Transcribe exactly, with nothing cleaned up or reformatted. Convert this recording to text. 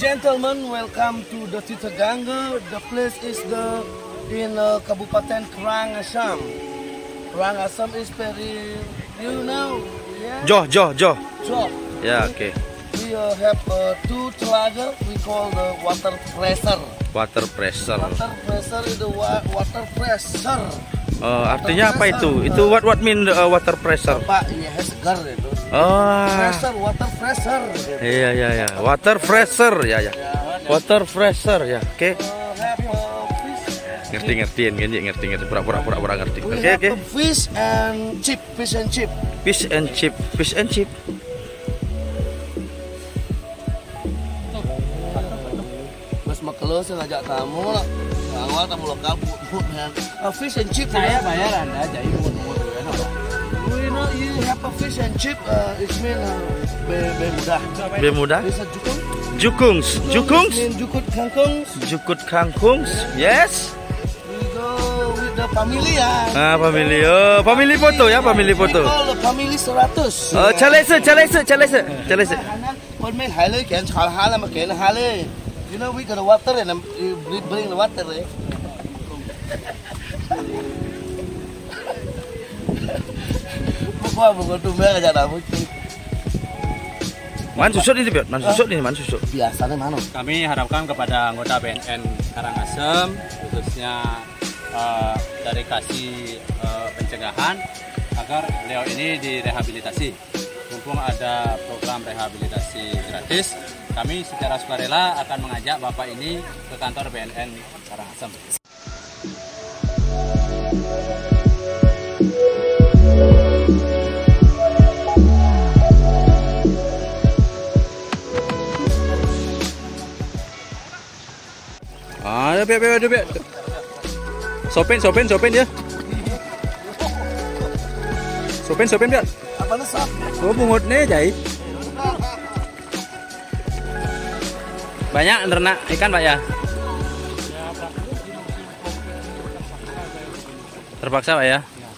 Gentlemen, welcome to the Titaganga. The place is the in uh, Kabupaten Karangasem. Karangasem is very, you know, yeah. Joh, joh, joh. So Ya, oke. We uh, have uh, two telaga. We call the water pressure. Water pressure. Water pressure is the wa- water pressure. Eh, artinya apa itu? Itu what what mean uh, water pressure? Pak, ini segar itu. Oh. Pressure, water pressure. Gitu. Iya, iya, iya. Water pressure, ya, ya. Water pressure, ya. Oke. Uh, have uh, fish. Ngerti, ngerti, ngerti, ngerti, ngerti. Pura, pura, pura, pura ngerti. We Oke, have oke. uh, fish and chip, fish and chip. Fish and chip, fish and chip. Mas makelo sih ngajak tamu lah. Awal tamu lo kabut, man. Uh, fish and chip. Saya bayar Anda jadi nunggu-nunggu dulu ya, Pak. You know, you have a fish and chip. Uh, it's mean uh, be, be mudah. Be mudah. Bisa jukung. Jukungs, jukungs, Mean jukut kangkung. Jukut kangkungs. Yes. We go with the family ya. Ah, family. Oh, family foto ya, family We foto. Call the family seratus. Oh, chalese, chalese, chalese, chalese. Con men hai le, ken chal hai le, ma ken hai le. You know, we got the water and um, you bring, bring the water, eh? Bukan, bukan tuh, mereka jangan rambut. Man susut ini, Biot. Man susut ini, man susut. Biasanya mana? Kami harapkan kepada anggota B N N Karangasem, khususnya eh, dari Kasih eh, Pencegahan, agar beliau ini direhabilitasi. Mumpung ada program rehabilitasi gratis, kami secara sukarela akan mengajak Bapak ini ke kantor B N N Karangasem. Ah, ada, Biot, Biot, ada, Biot. Sopin, sopin, sopin dia. Sopin, sopin, Biot. Apa nih, Sop? Oh, bungut nih, Jai. Banyak ternak ikan, Pak, ya? Terpaksa, Pak, ya?